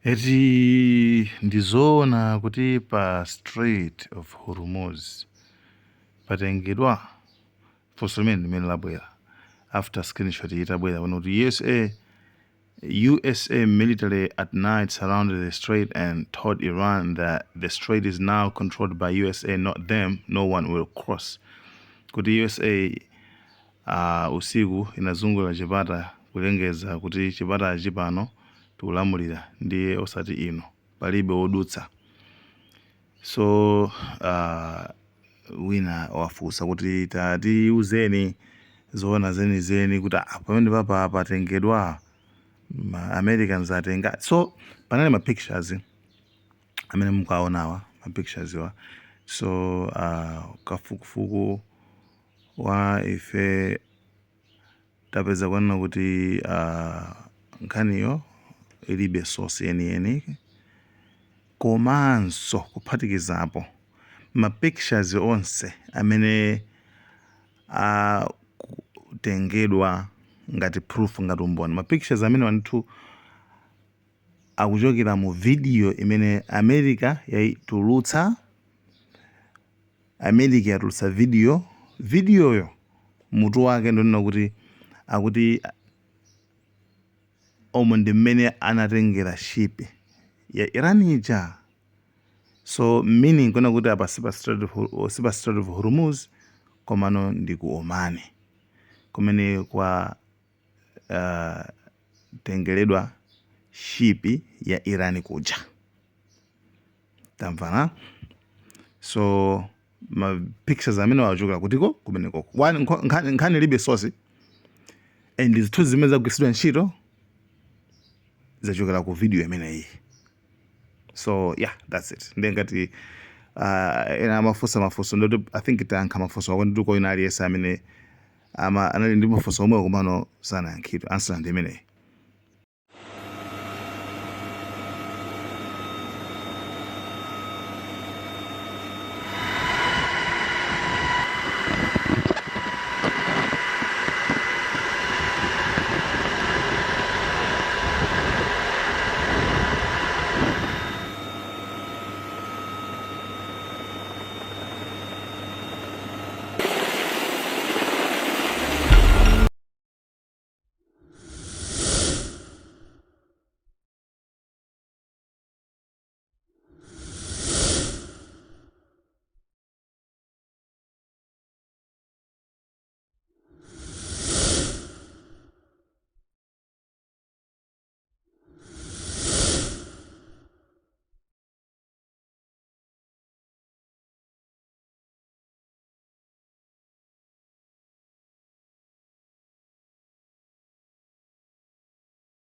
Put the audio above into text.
Eti ndizoona kuti pa Strait of Hormuz patengedwa? Funso limene limene labwera after screenshot itabwera pano kuti USA military at night surrounded the strait and told Iran that the strait is now controlled by USA, not them. No one will cross. Kuti USA usiku inazungulira chipata kulengeza kuti chipatachi pano tikulamulira ndiye osati ino, palibe wodutsa. So wina wafunsa kuti tatiuzeni zoona zenizeni kuti pamene papa patengedwa, ma Americans atenga. So panali ma pictures amene mukaonawa, ma pictures wa. So kafukufuku wa ife tapeza kwanena kuti nkhaniyo ilibe source yeniyeni, komanso kuphatikizapo ma pictures onse amene akutengedwa ngati proof, ngati umboni, ma pictures amene wanthu akuchokera mu video imene America yayitulutsa. America yatulutsa video. Videoyo mutu wake ndonena kuti akuti omwe ndi mmene anatengera ship ya Iran ija. So meaning kuna kuti apa sipa Strait of Hormuz, komano ndi ku Oman kumene kwa tengeredwa ship ya Iran kuja. Tamvana? So ma pictures amene wachokera kutiko kumeneko. One, nkhani ilibe source and zithunzi zimene zagwiritsidwa ntchito zachokera ku video imeneyi. So yeah, that's it. Ndiye ngati ena amafunsa mafunso, ndoti I think tayankha mafunso ako ndiko ina aliyense amene ama anali ndi mafunso omwewo komano sanayankhidwe, answer ndi imeneyi.